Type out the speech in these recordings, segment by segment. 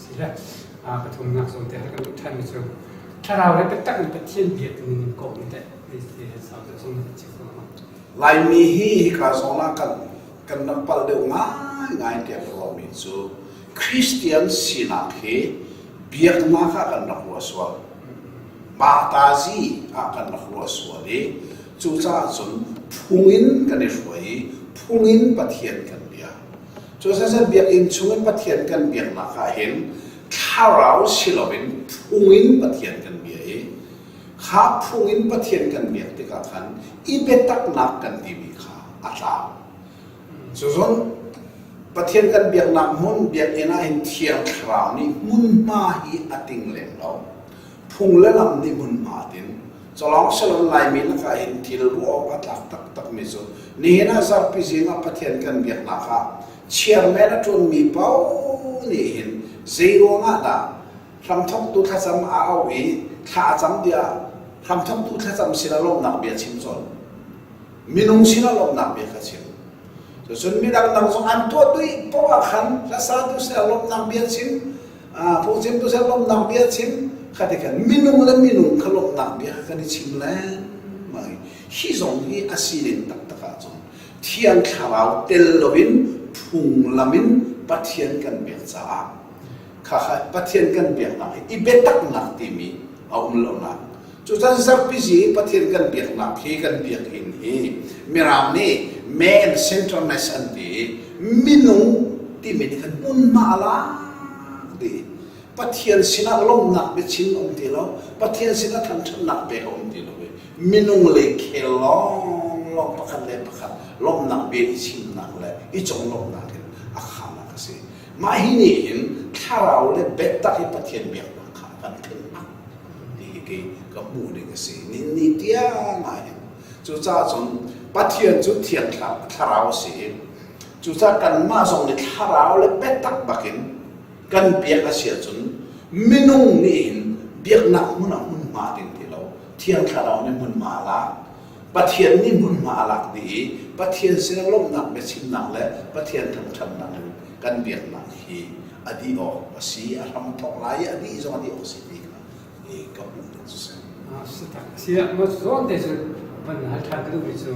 Si le pathumnak zawn te kan duh ṭhanmi cu thlarau le biatak in Pathian biak ning kong teh Laimi hi hika zawn ah kan kan rak palh deuh ngaingai tiah ka ruahmi cu Christian sinak hi biaknak ah kan rak ruah sual. Matazi ah kan rak ruah sual i cucaah cun phung in kan i hruai i phung in Pathian kan bia. Cucaah biakinn chung in Pathian kan biaknak ah hin thlarau si loin phung in Pathian kan bia i kha phung in Pathian kan biak tikah khan i biataknak kan timi kha a tlau. Cuzun Pathian kan biaknak hmun biakinn ah hin Thiang Thlarau nih hmunhma hi a ting lem lo. Phung le lam nih hmunhma a tin. Culawng silon Laimi lakah hin thil ruah awk a tlak taktakmi cu nihin ah zarhpi zing ah Pathian kan biaknak ah chairman a ṭuanmi paoh nih hin zei ruangah dah hramthawktu thlacam a auh i thla a cam tiah hramthawktu thlacam sinah lawmhnak bia chim colh. Minung sinah lawmhnak bia kha chim. Cun midang dang zong an tuah dih poah ah khan hlasatu sinah lawmhnak bia chim, phungchimtu sinah lawmhnak bia chim, kha ti khan minung le minung kha lawmhnak bia kha kan i chim lengmang. Hi zong hi a sining taktak ahcun Thiang Thlarau tel loin phunglam in Pathian kan biak caah khakha Pathian kan biaknak hi i biataknak timi a um lonak. Cucan zarhpi zi Pathian kan biaknak hi kan biakinn hi Mirang nih man centeredness an ti i minung timi nih khan hmunhma a lak dih. Pathian sinah lawmhnak biachim a um ti lo, Pathian sinah thangṭhatnak pek a um ti lo i minung lei khel lawnglawng pakhat le pakhat lawmhnak bia i chimnak le i conglawmhnak in a khanak a si. Mah hi nih hin thlarau le biatak hi Pathian biaknak kha a kan phenhnak ti hi kei ka hmuh ning a si. Ni tiang ah hin cucaah cun Pathian cu thiang thlarau a si i cucaah kanmah zong nih thlarau le biatak bakin kan biak a si ahcun minung nih hin biaknak hmun ah hmunhma ding ti lo thiang thlarau nih hmunhma a lak Pathian nih hmunhma a lak dih i Pathian sinah lawmhnak biachimnak le Pathian thangṭhatnak in kan biaknak hi a dih awk a si, a hram thawk lai i a dih zong a dih awk a si ti kha ka hmuh ning cu si. Si tak. Si ah ma zawn te cu van hal ṭhan ka duhmi cu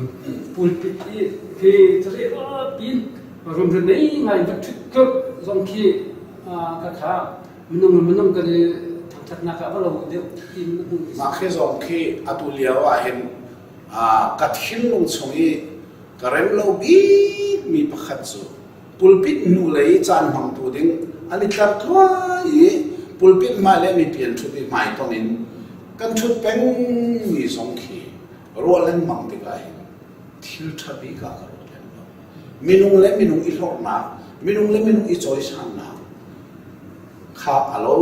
pulpit i khi cari pin rumrin nei ngai in rak ṭhut tluk zong khi ka kha minung minung kan i thangṭhatnak ah va lo deuh in hmuh Mah khi zong khi atu lio ah hin ka thinlung chung i ka rem lo bikmi pakhat cu pulpit hnulei caan hmangtu ding an i tlar tluai i pulpit hmai le mipi an ṭhut i hmaitonh in kan ṭhut pengmi zong khi ruah lengmang tikah hin thil ṭha bik ah ka ruat lem lo. Minung le minung i hlorhnak, minung le minung i cawisannak kha a lo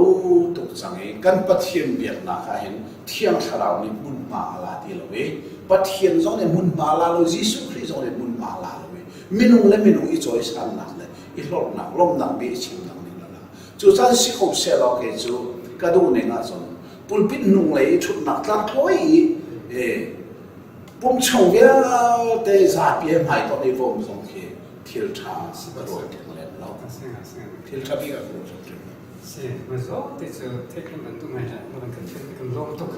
tuk cang i kan Pathian biaknak ah hin Thiang Thlarau nih hmunhma a la ti lo i Pathian zong nih hmunhma a la lo, Jesuh Khrih zong nih hmunhma a la lo i minung le minung i cawisannak le i hlorhnak, lawmhnak bia i chimnak ning la. Cu caan si kho sehlaw kei cu ka duh ning ahcun pulpit hnunglei i ṭhutnak tlangthawi i pum chung vialte zapi he hmaitonh i bawm zong khi thil ṭha ka ruat theng lem lo. Thil ṭha bik ah ka ruat theng lo. Si, ma zaw te cu theih kan bantuk ngai la, kan kan kan lawm tuk.